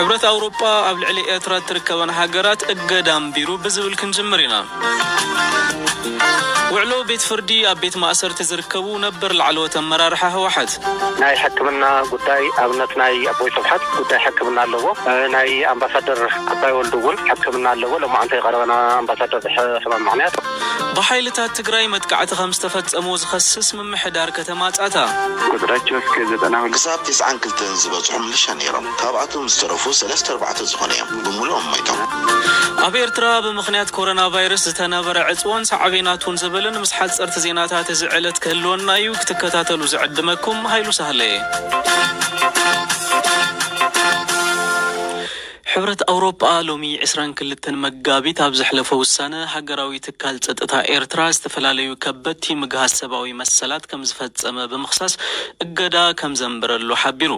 ሕብረት ኣውሮጳ ኣብ ልዕሊ ኤርትራ እትርከበን ሃገራት እገዳ ኣንቢሩ ብዝብል ክንጅምር ኢና። ውዕሎ ቤት ፍርዲ ኣብ ቤት ማእሰርቲ ዝርከቡ ነበር ላዕለዎት ኣመራርሓ ህወሓት። ናይ ሕክምና ጉዳይ ኣብነት ናይ ኣቦይ ስብሓት ጉዳይ ሕክምና ኣለዎ። ናይ ኣምባሳደር ኣባይ ወልዱ እውን ሕክምና ኣለዎ። ሎማዓንቲ የቐረበና ኣምባሳደር ሕማም ምኽንያት። ብሓይልታት ትግራይ መጥቃዕቲ ከም ዝተፈጸሙ ዝኸስስ ምምሕዳር ከተማ ጻታ። ቁፅራቸው እስከ ዘጠና ሁለት ክሳብ ተስዓን ክልተን ዝበፅሑ ምልሻ ነይሮም። ካብኣቶም ዝተረፉ ሰለስተ ኣርባዕተ ዝኾኑ እዮም። ብምሉኦም ሞይቶም። ኣብ ኤርትራ ብምኽንያት ኮሮና ቫይረስ ዝተነበረ ዕፅወን ሳዕቤናቱን ዝብልን ምስ ሓፀርቲ ዜናታት እዚ ዕለት ክህልወና እዩ። ክትከታተሉ ዝዕድመኩም ሃይሉ ሳህለ እየ። ሕብረት ኣውሮጳ ሎሚ ዕስራን ክልተን መጋቢት ኣብ ዘሕለፎ ውሳነ፣ ሃገራዊ ትካል ጸጥታ ኤርትራ ዝተፈላለዩ ከበድቲ ምግሃስ ሰብኣዊ መሰላት ከም ዝፈጸመ ብምኽሳስ፣ እገዳ ከም ዘንበረሉ ሓቢሩ።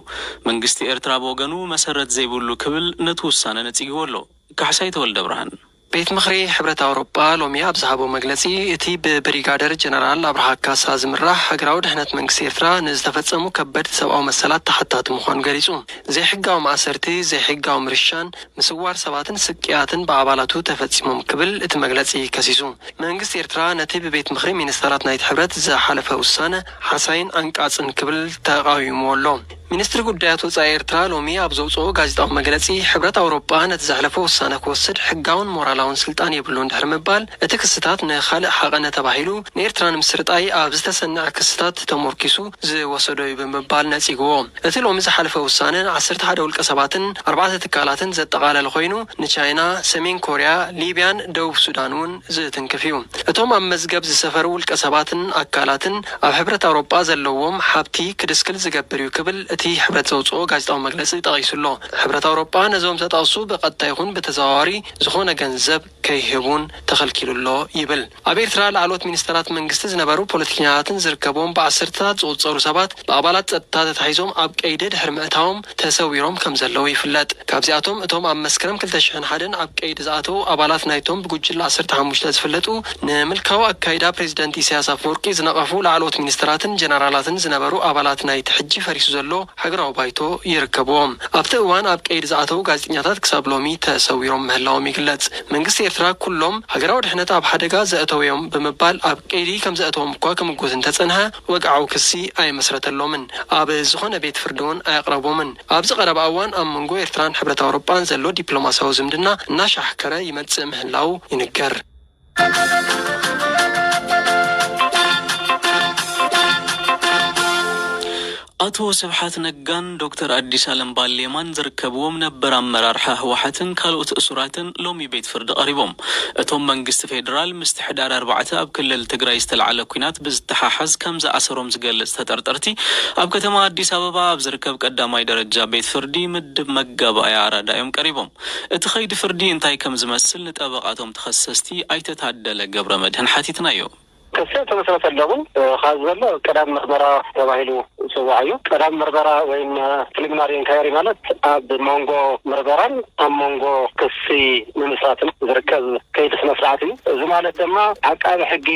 መንግስቲ ኤርትራ ብወገኑ፣ መሰረት ዘይብሉ ክብል ነቲ ውሳነ ነጺግዎ ኣሎ። ካሕሳይ ተወልደ ብርሃን። ቤት ምኽሪ ሕብረት ኣውሮጳ ሎሚ ኣብ ዝሃቦ መግለጺ፣ እቲ ብብሪጋደር ጀነራል ኣብርሃ ካሳ ዝምራሕ ሃገራዊ ድሕነት መንግስቲ ኤርትራ ንዝተፈጸሙ ከበድቲ ሰብኣዊ መሰላት ተሓታቲ ምዃኑ ገሊጹ። ዘይሕጋዊ ማእሰርቲ፣ ዘይሕጋዊ ምርሻን፣ ምስዋር ሰባትን ስቅያትን ብኣባላቱ ተፈጺሞም ክብል እቲ መግለጺ ከሲሱ። መንግስቲ ኤርትራ ነቲ ብቤት ምኽሪ ሚኒስተራት ናይቲ ሕብረት ዝሓለፈ ውሳነ ሓሳይን ዓንቃጽን ክብል ተቓዊምዎ ኣሎ። ሚኒስትሪ ጉዳያት ወጻኢ ኤርትራ ሎሚ ኣብ ዘውጽኦ ጋዜጣዊ መግለጺ፣ ሕብረት ኣውሮጳ ነቲ ዘሕለፎ ውሳነ ክወስድ ሕጋውን ሞራላውን ስልጣን የብሉን ድሕሪ ምባል፣ እቲ ክስታት ንኻልእ ሓቐነ ተባሂሉ ንኤርትራ ንምስርጣይ ኣብ ዝተሰንዐ ክስታት ተሞርኪሱ ዝወሰዶ እዩ ብምባል ነጺግዎ። እቲ ሎሚ ዝሓለፈ ውሳነ ንዓሰርተ ሓደ ውልቀ ሰባትን ኣርባዕተ ትካላትን ዘጠቓለለ ኮይኑ፣ ንቻይና፣ ሰሜን ኮርያ፣ ሊብያን ደቡብ ሱዳን እውን ዝትንክፍ እዩ። እቶም ኣብ መዝገብ ዝሰፈሩ ውልቀ ሰባትን ኣካላትን ኣብ ሕብረት ኣውሮጳ ዘለዎም ሃብቲ ክድስክል ዝገብር እዩ ክብል እቲ ሕብረት ዘውጽኦ ጋዜጣዊ መግለጺ ጠቒሱ ኣሎ። ሕብረት ኣውሮጳ ነዞም ተጠቕሱ ብቐጥታ ይኹን ብተዘዋዋሪ ዝኾነ ገንዘብ ከይህቡን ተኸልኪሉ ኣሎ ይብል። ኣብ ኤርትራ ላዕለዎት ሚኒስተራት መንግስቲ ዝነበሩ ፖለቲከኛታትን ዝርከብዎም ብዓሰርተታት ዝቑጸሩ ሰባት ብኣባላት ጸጥታ ተታሒዞም ኣብ ቀይዲ ድሕሪ ምእታዎም ተሰዊሮም ከም ዘለዉ ይፍለጥ። ካብዚኣቶም እቶም ኣብ መስከረም ክልተ ሽሕን ሓደን ኣብ ቀይዲ ዝኣተዉ ኣባላት ናይቶም ብጉጅለ ዓሰርተ ሓሙሽተ ዝፍለጡ ንምልካዊ ኣካይዳ ፕሬዚደንት ኢሳያስ ኣፈወርቂ ዝነቐፉ ላዕለዎት ሚኒስተራትን ጀነራላትን ዝነበሩ ኣባላት ናይቲ ሕጂ ፈሪሱ ዘሎ ሃገራዊ ባይቶ ይርከብዎም። ኣብቲ እዋን ኣብ ቀይዲ ዝኣተዉ ጋዜጠኛታት ክሳብ ሎሚ ተሰዊሮም ምህላዎም ይግለጽ። መንግስቲ ኤርትራ ኩሎም ሃገራዊ ድሕነት ኣብ ሓደጋ ዘእተውዮም ብምባል ኣብ ቀይዲ ከም ዘእተዎም እኳ ክምጉት እንተጸንሐ፣ ወግዓዊ ክሲ ኣይመስረተሎምን። ኣብ ዝኾነ ቤት ፍርዲ እውን ኣየቕረቦምን። ኣብዚ ቀረባ እዋን ኣብ መንጎ ኤርትራን ሕብረት ኣውሮጳን ዘሎ ዲፕሎማስያዊ ዝምድና እናሻሕከረ ይመጽእ ምህላው ይንገር። ኣቶ ስብሓት ነጋን ዶክተር ኣዲስ ኣለም ባሌማን ዝርከብዎም ነበር ኣመራርሓ ህወሓትን ካልኦት እሱራትን ሎሚ ቤት ፍርዲ ቀሪቦም። እቶም መንግስቲ ፌዴራል ምስቲ ሕዳር ኣርባዕተ ኣብ ክልል ትግራይ ዝተላዕለ ኲናት ብዝተሓሓዝ ከም ዝኣሰሮም ዝገልጽ ተጠርጠርቲ፣ ኣብ ከተማ ኣዲስ ኣበባ ኣብ ዝርከብ ቀዳማይ ደረጃ ቤት ፍርዲ ምድብ መጋባእያ ኣራዳ እዮም ቀሪቦም። እቲ ኸይዲ ፍርዲ እንታይ ከም ዝመስል ንጠበቓቶም ተኸሰስቲ ኣይተ ታደለ ገብረ መድህን ሓቲትናዮ። ክሲ ተመስረተሎም፣ እ፣ ካብ ዘሎ ቀዳም ምርመራ ተባሂሉ ዝጽዋዕ እዩ። ቀዳም ምርመራ ወይም፣ እ፣ ፕሪሊሚናሪ ኢንኳየሪ ማለት ኣብ መንጎ ምርመራን ኣብ መንጎ ክሲ ምምስራትን ዝርከብ ከይዲ ስነ ስርዓት እዩ። እዚ ማለት ድማ ዓቃቢ ሕጊ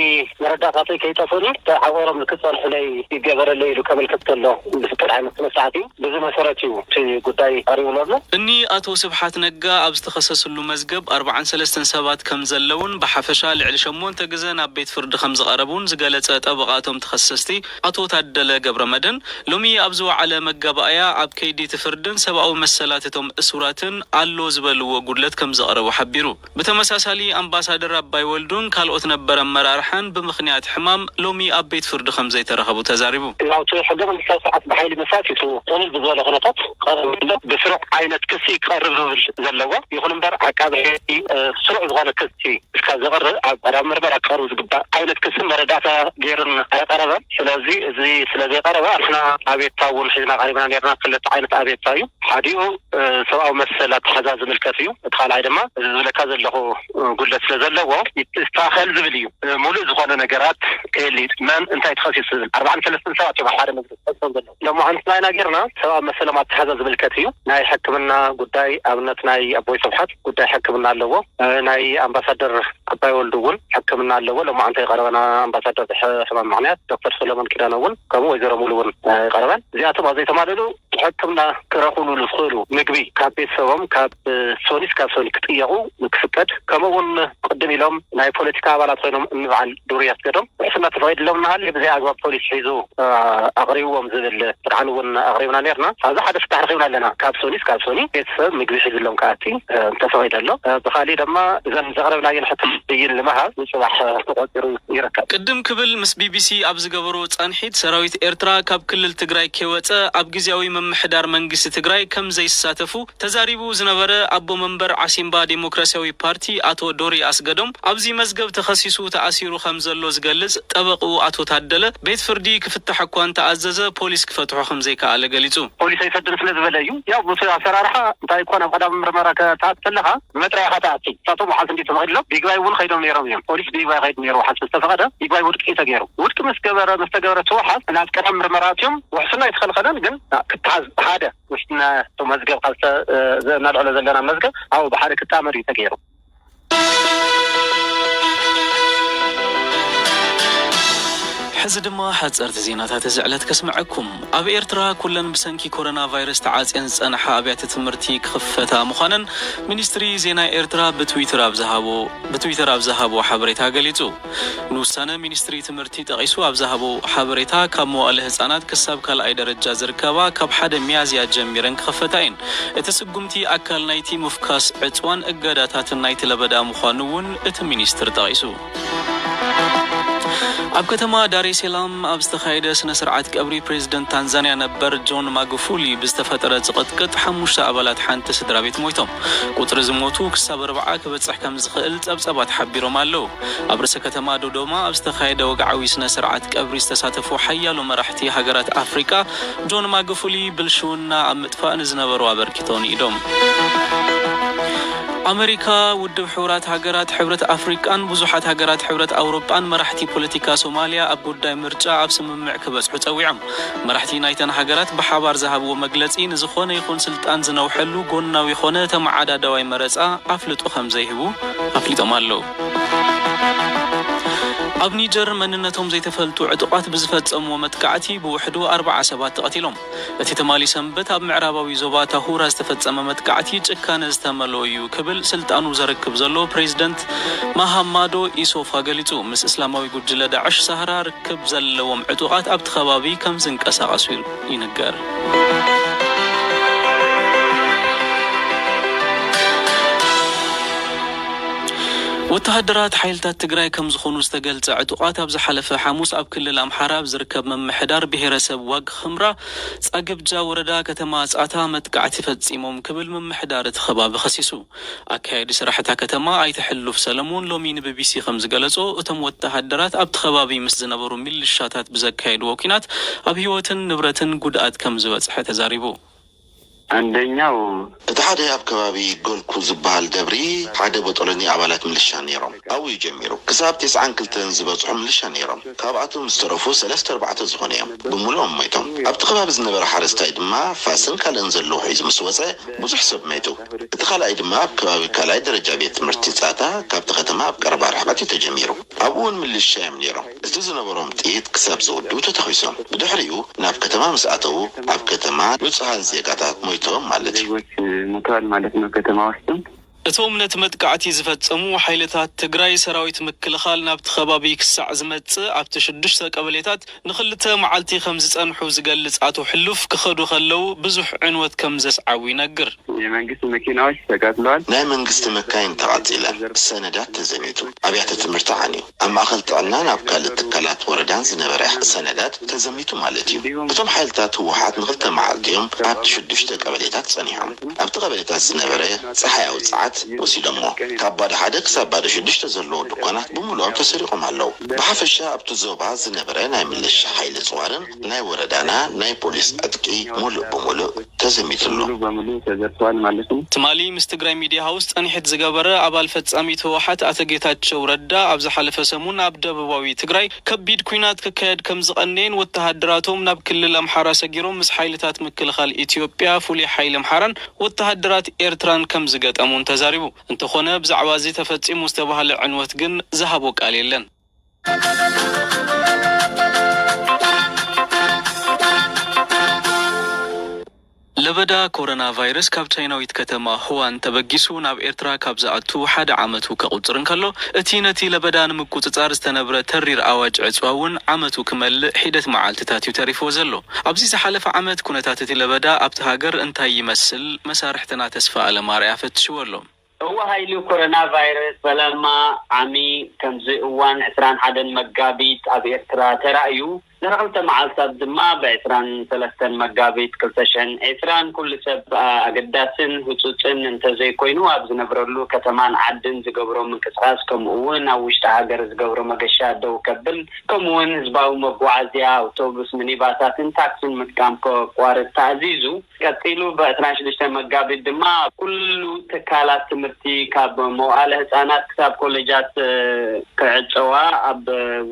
መረዳታተይ ከይጠፍኡኒ ተዓቑሮም ክጸንሑለይ ይገበረለይ ኢሉ ከመልክት ከሎ ዝፍቀድ ዓይነት ስነ ስርዓት እዩ። ብዚ መሰረት እዩ እቲ ጉዳይ ቀሪቡ ዘሎ። እኒ ኣቶ ስብሓት ነጋ ኣብ ዝተኸሰስሉ መዝገብ ኣርባዓን ሰለስተን ሰባት ከም ዘለውን ብሓፈሻ ልዕሊ ሸሞንተ ግዘ ናብ ቤት ፍርዲ ከም ዝቐረቡን ዝገለጸ ጠበቓ እቶም ተኸሰስቲ ኣቶ ታደለ ገብረ መድህን፣ ሎሚ ኣብ ዝወዓለ መጋባእያ ኣብ ከይዲ እቲ ፍርድን ሰብኣዊ መሰላት እቶም እሱራትን ኣሎ ዝበልዎ ጉድለት ከም ዘቕረቡ ሓቢሩ። ብተመሳሳሊ ኣምባሳደር ኣባይ ወልዱን ካልኦት ነበር ኣመራርሓን ብምኽንያት ሕማም ሎሚ ኣብ ቤት ፍርዲ ከም ዘይተረኸቡ ተዛሪቡ። ያው እቲ ሕገ መንግስታዊ ስርዓት ብሓይሊ መሳት እዩ። ቅልል ብዝበለ ኩነታት ቀረብ ኣሎ። ብስሩዕ ዓይነት ክሲ ክቐርብ ዝብል ዘለዎ ይኹን እምበር፣ ዓቃቢ ሕጊ፣ እ፣ ስሩዕ ዝኾነ ክሲ እስካ ዘቕርብ ኣብ ቀዳሚ መርመራ ክቐርብ ዝግባእ ዓይነት ክስን መረዳእታ ገይሩን ኣይቐረበን። ስለዚ እዚ ስለ ዘይቐረበ፣ ንሕና ኣቤትታ እውን ሒዝና ቀሪብና ነርና። ክልተ ዓይነት ኣቤትታ እዩ። ሓዲኡ፣ እ፣ ሰብኣዊ መሰል ኣተሓዛ ዝምልከት እዩ። እቲ ካልኣይ ድማ፣ እዚ ዝብለካ ዘለኹ፣ እ፣ ጉድለት ስለ ዘለዎ ይስተኻኸል ዝብል እዩ። እ፣ ሙሉእ ዝኾነ ነገራት ከየሊ፣ መን እንታይ ተኸሲሱ ዝብል፣ ኣርባዓን ሰለስተን ሰባት እዮም ኣብ ሓደ መዝገብ ተኸሲሶም ዘለዉ። ሎማዓንቲ ናይና ጌርና ሰብኣዊ መሰሎም ኣተሓዛ ዝምልከት እዩ። ናይ ሕክምና ጉዳይ፣ ኣብነት ናይ ኣቦይ ስብሓት ጉዳይ ሕክምና ኣለዎ። እ፣ ናይ ኣምባሳደር ኣባይ ወልዱ እውን ሕክምና ኣለዎ። ሎማዓንቲ የቐረበና ኣምባሳደር ብሕ-፣ ሕማም ምኽንያት ዶክተር ሰሎሞን ኪዳነ እውን ከምኡ ወይዘሮ ሙሉ እውን፣ እ፣ ይቐረበን። እዚኣቶም ኣብ ዘይተማልእሉ ሕክምና ክረኽብሉ ዝኽእሉ ምግቢ ካብ ቤተሰቦም ካብ ሶኒስ ካብ ሶኒ ክጥየቑ ክፍቀድ፣ ከምኡ እውን ቅድም ኢሎም ናይ ፖለቲካ ኣባላት ኮይኖም እንበዓል ዶሪ ኣስገዶም ውሕስና ተፈቒድሎም እናሃለየ ብዘይ ኣግባብ ፖሊስ ሒዙ ኣቕሪብዎም ዝብል ጥርዓን እውን ኣቕሪብና ነርና። ኣብዚ ሓደ ፍታሕ ረኺብና ኣለና። ካብ ሶኒስ ካብ ሶኒ ቤተሰብ ምግቢ ሒዝሎም ክኣቲ እንተፈቒደ ኣሎ። ብኻሊእ ድማ እዘን ዘቕረብናየን ሕቶ ብይን ንምሃብ ንፅባሕ ተቖፂሩ ይርከብ። ቅድም ክብል ምስ ቢቢሲ ኣብ ዝገበሮ ፃንሒት፣ ሰራዊት ኤርትራ ካብ ክልል ትግራይ ከይወፀ ኣብ ግዝያዊ ምምሕዳር መንግስቲ ትግራይ ከም ዘይሳተፉ ተዛሪቡ ዝነበረ ኣቦ መንበር ዓሲምባ ዴሞክራሲያዊ ፓርቲ ኣቶ ዶሪ ኣስገዶም፣ ኣብዚ መዝገብ ተኸሲሱ ተኣሲሩ ከም ዘሎ ዝገልጽ ጠበቕኡ ኣቶ ታደለ፣ ቤት ፍርዲ ክፍታሕ እኳ እንተኣዘዘ፣ ፖሊስ ክፈትሖ ከም ዘይከኣለ ገሊጹ። ፖሊስ ኣይፈድን ስለ ዝበለ እዩ። ያው፣ ብቲ ኣሰራርሓ እንታይ እኳ ናብ ቀዳሚ ምርመራ ከተኣቱ ከለኻ ብመጥረያ ኢኻ ትኣቱ። ንሳቶም ወሓዝ እንዲ ተፈቒድሎም ቢግባይ እውን ከይዶም ነይሮም እዮም። ፖሊስ ቢግባይ ከይዱ ነይሩ፣ ወሓዝ ምስ ተፈቐደ ቢግባይ ውድቂ እዩ ተገይሩ። ውድቂ ምስ ገበረ፣ ምስ ተገበረ እቲ ወሓዝ ናብ ቀዳሚ ምርመራ ኣትዮም። ውሕስና ኣይተኸልኸለን፣ ግን ክትሓዝ ብሓደ ውሕስና እቲ መዝገብ ካብ ዝተ-፣ እ፣ ዘ-፣ እናልዕሎ ዘለና መዝገብ ኣብኡ ብሓደ ክጣመር እዩ ተገይሩ። ሕዚ ድማ ሓጸርቲ ዜናታት እዚ ዕለት ከስምዐኩም። ኣብ ኤርትራ ኩለን ብሰንኪ ኮሮና ቫይረስ ተዓጽየን ዝጸንሓ ኣብያተ ትምህርቲ ክኽፈታ ምዃነን ሚኒስትሪ ዜና ኤርትራ ብትዊተር ኣብ ዝሃቦ፣ ብትዊተር ኣብ ዝሃቦ ሓበሬታ ገሊጹ። ንውሳነ ሚኒስትሪ ትምህርቲ ጠቒሱ ኣብ ዝሃቦ ሓበሬታ፣ ካብ መዋእለ ህጻናት ክሳብ ካልኣይ ደረጃ ዝርከባ ካብ ሓደ ሚያዝያ ጀሚረን ክኸፈታ እየን። እቲ ስጉምቲ ኣካል ናይቲ ምፍካስ ዕጽዋን እገዳታትን ናይቲ ለበዳ ምዃኑ እውን እቲ ሚኒስትር ጠቒሱ። ኣብ ከተማ ዳሬ ሰላም ኣብ ዝተኻየደ ስነ ስርዓት ቀብሪ ፕሬዝደንት ታንዛንያ ነበር ጆን ማጉፉሊ ብዝተፈጠረ ዝቕጥቅጥ ሓሙሽተ ኣባላት ሓንቲ ስድራ ቤት ሞይቶም። ቁጽሪ ዝሞቱ ክሳብ ኣርብዓ ክበጽሕ ከም ዝኽእል ጸብጻባት ሓቢሮም ኣለዉ። ኣብ ርእሰ ከተማ ዶዶማ ኣብ ዝተኻየደ ወግዓዊ ስነ ስርዓት ቀብሪ ዝተሳተፉ ሓያሎ መራሕቲ ሃገራት ኣፍሪቃ፣ ጆን ማጉፉሊ ብልሽውና ኣብ ምጥፋእ ንዝነበሩ ኣበርክቶ ንኢዶም። ኣመሪካ፣ ውድብ ሕቡራት ሃገራት፣ ሕብረት ኣፍሪቃን ብዙሓት ሃገራት ሕብረት ኣውሮጳን መራሕቲ ፖለቲካ ሶማልያ ኣብ ጉዳይ ምርጫ ኣብ ስምምዕ ክበጽሑ ጸዊዖም። መራሕቲ ናይተን ሃገራት ብሓባር ዝሃብዎ መግለጺ፣ ንዝኾነ ይኹን ስልጣን ዝነውሐሉ ጎናዊ ኾነ ተመዓዳዳዋይ መረጻ ኣፍልጦ ከም ዘይህቡ ኣፍሊጦም ኣለዉ። ኣብ ኒጀር መንነቶም ዘይተፈልጡ ዕጡቓት ብዝፈጸምዎ መጥቃዕቲ ብውሕዱ ኣርብዓ ሰባት ተቐቲሎም። እቲ ትማሊ ሰንበት ኣብ ምዕራባዊ ዞባ ታሁራ ዝተፈጸመ መጥቃዕቲ ጭካነ ዝተመልኦ እዩ ክብል ስልጣኑ ዘርክብ ዘሎ ፕሬዝደንት ማሃማዶ ኢሶፋ ገሊጹ። ምስ እስላማዊ ጉጅለ ዳዕሽ ሳህራ ርክብ ዘለዎም ዕጡቓት ኣብቲ ከባቢ ከም ዝንቀሳቐሱ ይንገር። ወተሃደራት ሓይልታት ትግራይ ከም ዝኾኑ ዝተገልጸ ዕጡቓት ኣብ ዝሓለፈ ሓሙስ ኣብ ክልል ኣምሓራ ኣብ ዝርከብ ምምሕዳር ብሄረሰብ ዋግ ኽምራ ጻግብጃ ወረዳ ከተማ ጻታ መጥቃዕቲ ፈጺሞም ክብል ምምሕዳር እቲ ከባቢ ከሲሱ። ኣካያዲ ስራሕ እታ ከተማ ኣይተ ሕሉፍ ሰለሞን ሎሚ ንቢቢሲ ከም ዝገለጾ፣ እቶም ወተሃደራት ኣብቲ ከባቢ ምስ ዝነበሩ ሚሊሻታት ብዘካየድዎ ኲናት ኣብ ህይወትን ንብረትን ጉድኣት ከም ዝበጽሐ ተዛሪቡ። ኣንደኛው እቲ ሓደ ኣብ ከባቢ ጎልኩ ዝበሃል ደብሪ ሓደ ቦጦሎኒ ኣባላት ምልሻ ነይሮም። ኣብኡ እዩ ጀሚሩ። ክሳብ ተስዓን ክልተን ዝበጽሑ ምልሻ ነይሮም። ካብኣቶም ዝተረፉ ሰለስተ ኣርባዕተ ዝኾኑ እዮም። ብምሉኦም ሞይቶም። ኣብቲ ከባቢ ዝነበረ ሓረስታይ ድማ ፋስን ካልእን ዘለዎ ሒዙ ምስ ወጸ ብዙሕ ሰብ ሞይቱ። እቲ ካልኣይ ድማ ኣብ ከባቢ ካልኣይ ደረጃ ቤት ትምህርቲ ጻታ ካብቲ ከተማ ኣብ ቀረባ ርሕቀት እዩ ተጀሚሩ። ኣብኡ እውን ምልሻ እዮም ነይሮም። እቲ ዝነበሮም ጥይት ክሳብ ዝውድኡ ተተኺሶም። ብድሕሪኡ ናብ ከተማ ምስ ኣተዉ ኣብ ከተማ ንጹሃን ዜጋታት ሞይቶም ማለት እዩ። ዜጎች ሞተዋል ማለት ነው። ከተማ ውስጥም እቶም ነቲ መጥቃዕቲ ዝፈጸሙ ሓይልታት ትግራይ ሰራዊት ምክልኻል ናብቲ ከባቢ ክሳዕ ዝመጽእ ኣብቲ ሽዱሽተ ቀበሌታት ንኽልተ መዓልቲ ከም ዝጸንሑ ዝገልጽ ኣቶ ሕሉፍ፣ ክኸዱ ከለዉ ብዙሕ ዕንወት ከም ዘስዓቡ ይነግር። የመንግስት መኪናዎች ተቃጥለዋል። ናይ መንግስቲ መካይን ተቓጺለን፣ ሰነዳት ተዘሚቱ፣ ኣብያተ ትምህርቲ ዓንዩ፣ ኣብ ማእከል ጥዕና ናብ ካልእ ትካላት ወረዳን ዝነበረ ሰነዳት ተዘሚቱ ማለት እዩ። እቶም ሓይልታት ህወሓት ንኽልተ መዓልቲ እዮም ኣብቲ ሽዱሽተ ቀበሌታት ጸኒሖም። ኣብቲ ቀበሌታት ዝነበረ ጸሓያዊ ጸዓት ወሲዶሞ። ካብ ባዶ ሓደ ክሳብ ባዶ ሽዱሽተ ዘለዉ ድኳናት ብምሉኦም ተሰሪቖም ኣለዉ። ብሓፈሻ ኣብቲ ዞባ ዝነበረ ናይ ምልሻ ሓይሊ ጽዋርን ናይ ወረዳና ናይ ፖሊስ ዕጥቂ ሙሉእ ብምሉእ ተዘሚትሉ። ሙሉ በሙሉ ተዘርፈዋል ማለት ነው። ትማሊ ምስ ትግራይ ሚዲያ ሃውስ ጸኒሕት ዝገበረ ኣባል ፈጻሚት ህወሓት ኣቶ ጌታቸው ረዳ፣ ኣብ ዝሓለፈ ሰሙን ኣብ ደቡባዊ ትግራይ ከቢድ ኲናት ክካየድ ከም ዝቐነየን ወተሃደራቶም ናብ ክልል ኣምሓራ ሰጊሮም ምስ ሓይልታት ምክልኻል ኢትዮጵያ፣ ፍሉይ ሓይሊ ኣምሓራን ወተሃደራት ኤርትራን ከም ዝገጠሙን ተዛሪቡ። እንተኾነ፣ ብዛዕባ እዚ ተፈጺሙ ዝተባህለ ዕንወት ግን ዝሃቦ ቃል የለን። ለበዳ ኮሮና ቫይረስ ካብ ቻይናዊት ከተማ ሁዋን ተበጊሱ ናብ ኤርትራ ካብ ዝኣቱ ሓደ ዓመቱ ከቑጽር እንከሎ፣ እቲ ነቲ ለበዳ ንምቁጽጻር ዝተነብረ ተሪር ኣዋጅ ዕጽዋ እውን ዓመቱ ክመልእ ሒደት መዓልትታት እዩ ተሪፍዎ ዘሎ። ኣብዚ ዝሓለፈ ዓመት ኩነታት እቲ ለበዳ ኣብቲ ሃገር እንታይ ይመስል? መሳርሕትና ተስፋ ኣለማርያ ፈትሽዎ ኣሎ። እወ ሃይሉ፣ ኮሮና ቫይረስ ፈለማ ዓሚ ከምዚ እዋን ዕስራን ሓደን መጋቢት ኣብ ኤርትራ ተራእዩ። ድሕሪ ክልተ መዓልታት ድማ ብ ዕስራን ሰለስተን መጋቢት ክልተ ሽሕን ዕስራን ኩሉ ሰብ ኣገዳስን ህጹጽን እንተዘይኮይኑ ኣብ ዝነብረሉ ከተማን ዓድን ዝገብሮ ምንቅስቓስ፣ ከምኡ እውን ኣብ ውሽጢ ሃገር ዝገብሮ መገሻ ደው ከብል፣ ከምኡ እውን ህዝባዊ መጓዓዝያ፣ ኣውቶቡስ፣ ሚኒባሳትን ታክስን ምጥቃም ከቋርጽ ተኣዚዙ። ቀጺሉ ብ ዕስራን ሽዱሽተን መጋቢት ድማ ኩሉ ትካላት ትምህርቲ ካብ መዋእለ ህጻናት ክሳብ ኮሌጃት፣ እ፣ ክዕጸዋ፣ ኣብ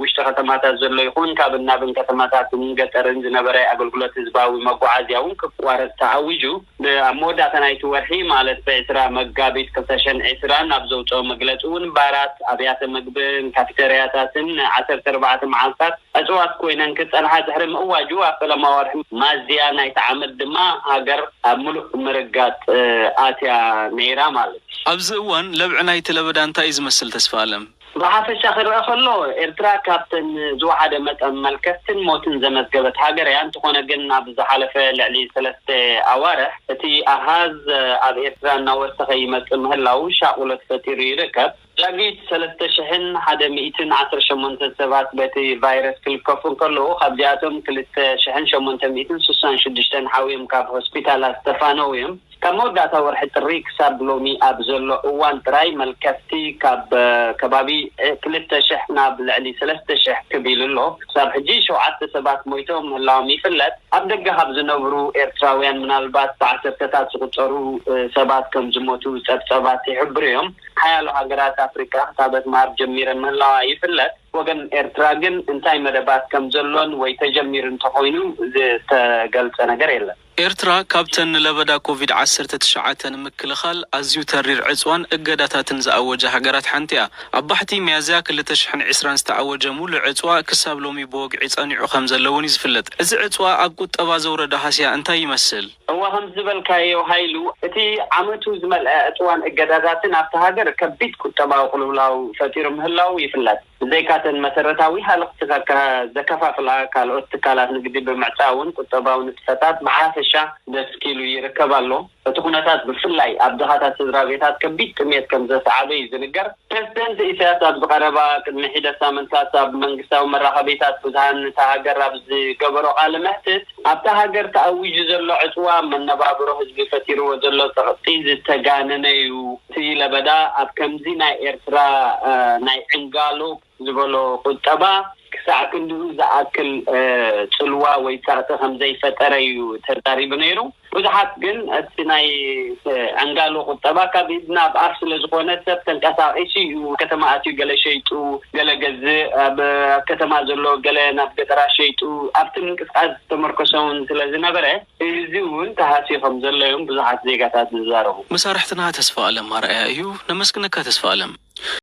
ውሽጢ ከተማታት ዘሎ ይኹን ካብ እናብን ከተማታትን ገጠርን ዝነበረ ኣገልግሎት ህዝባዊ መጓዓዝያ እውን ክቋረጽ ተኣዊጁ። ብ-፣ ኣብ መወዳእታ ናይቲ ወርሒ ማለት ብ ዕስራ መጋቢት ክልተ ሽሕን ዕስራን ኣብ ዘውጽኦ መግለጺ እውን ባራት፣ ኣብያተ ምግብን ካፊተርያታትን ን ዓሰርተ ኣርባዕተ መዓልታት ዕጽዋት ኮይነን ክጸንሓ ድሕሪ ምእዋጁ፣ ኣብ ፈለማ ወርሒ ማዝያ ናይቲ ዓመት ድማ ሃገር ኣብ ምሉእ ምርጋጥ፣ እ፣ ኣትያ ነይራ ማለት እዩ። ኣብዚ እዋን ለብዒ ናይቲ ለበዳ እንታይ እዩ ዝመስል ተስፋ ኣለም? ብሓፈሻ ክረኣ ከሎ፣ ኤርትራ ካብተን ዝወሓደ መጠን መልከፍትን ሞትን ዘመዝገበት ሃገር እያ። እንተኾነ ግን፣ ኣብ ዝሓለፈ ልዕሊ ሰለስተ ኣዋርሕ እቲ ኣሃዝ ኣብ ኤርትራ እናወሰኸ ይመጽእ ምህላዉ ሻቕሎት ፈጢሩ ይርከብ። ዛጊት ሰለስተ ሽሕን ሓደ ሚእትን ዓሰርተ ሸሞንተ ሰባት በቲ ቫይረስ ክልከፉ እንከለዉ፣ ካብዚኣቶም ክልተ ሽሕን ሸሞንተ ሚእትን ስሳን ሽዱሽተን ሓውዮም ካብ ሆስፒታላት ዝተፋነዉ እዮም። ካብ መወዳእታ ወርሒ ጥሪ ክሳብ ሎሚ ኣብ ዘሎ እዋን ጥራይ መልከፍቲ ካብ ከባቢ ክልተ ሽሕ ናብ ልዕሊ ሰለስተ ሽሕ ክብ ኢሉ ኣሎ። ክሳብ ሕጂ ሸውዓተ ሰባት ሞይቶም ምህላዎም ይፍለጥ። ኣብ ደገ ካብ ዝነብሩ ኤርትራውያን ምናልባት ብዓሰርተታት ዝቑጸሩ ሰባት ከም ዝሞቱ ጸብጸባት ይሕብሩ እዮም። ሓያሎ ሃገራት ኣፍሪቃ ክታበት ምሃብ ጀሚረን ምህላዋ ይፍለጥ። ወገን ኤርትራ ግን እንታይ መደባት ከም ዘሎን ወይ ተጀሚሩ እንተኾይኑ ዝተገልጸ ነገር የለን። ኤርትራ ካብተን ንለበዳ ኮቪድ ዓሰርተ ትሽዓተ ንምክልኻል ኣዝዩ ተሪር ዕጽዋን እገዳታትን ዝኣወጀ ሃገራት ሓንቲ እያ። ኣብ ባሕቲ ሚያዝያ ክልተ ሽሕን ዕስራን ዝተኣወጀ ሙሉእ ዕጽዋ ክሳብ ሎሚ ብወግዒ ጸኒዑ ከም ዘሎ እውን እዩ ዝፍለጥ። እዚ ዕጽዋ ኣብ ቁጠባ ዘውረዶ ሃስያ እንታይ ይመስል? እወ፣ ከም ዝበልካዮ ሃይሉ፣ እቲ ዓመቱ ዝመልአ ዕጽዋን እገዳታትን ኣብታ ሃገር ከቢድ ቁጠባዊ ቅልውላው ፈጢሩ ምህላዉ ይፍለጥ። ብዘይካተን መሰረታዊ ሃለኽቲ ከካ-፣ ዘከፋፍላ ካልኦት ትካላት ንግዲ ብምዕጻውን ቁጠባዊ ንጥፈታት ብሓፈሻ ደስኪሉ ይርከብ ኣሎ። እቲ ኩነታት ብፍላይ ኣብ ድኻታት ስድራ ቤታት ከቢድ ጥሜት ከም ዘስዓበ እዩ ዝንገር። ፕረዚደንት ኢሳያስ ኣብዚ ቀረባ ቅድሚ ሒደት ሳምንታት ኣብ መንግስታዊ መራኸቢታት ብዙሃን እታ ሃገር ኣብ ዝገበሮ ቃለ መሕትት፣ ኣብታ ሃገር ተኣዊጁ ዘሎ ዕጽዋ መነባብሮ ህዝቢ ፈጢርዎ ዘሎ ጸቕጢ ዝተጋነነ እዩ። እቲ ለበዳ ኣብ ከምዚ ናይ ኤርትራ፣ እ፣ ናይ ዕንጋሎ ዝበሎ ቁጠባ ክሳዕ ክንድኡ ዝኣክል፣ እ፣ ጽልዋ ወይ ጸቕጢ ከም ዘይፈጠረ እዩ ተዛሪቡ ነይሩ። ብዙሓት ግን እቲ ናይ፣ እ፣ ዕንጋሎ ቁጠባ ካብ ኢድ ናብ ኣፍ ስለ ዝኾነ ሰብ ተንቀሳቒሱ እዩ። ከተማ ኣትዩ ገለ ሸይጡ፣ ገለ ገዝእ፣ ኣብ፣ ኣብ ከተማ ዘሎ ገለ ናብ ገጠራ ሸይጡ፣ ኣብቲ ምንቅስቃስ ዝተመርኮሰ እውን ስለ ዝነበረ፣ እዚ እውን ተሃስዩ ከም ዘሎ እዮም ብዙሓት ዜጋታት ዝዛረቡ። መሳርሕትና ተስፋ ኣለም ኣርኣያ እዩ። ነመስግነካ ተስፋ ኣለም።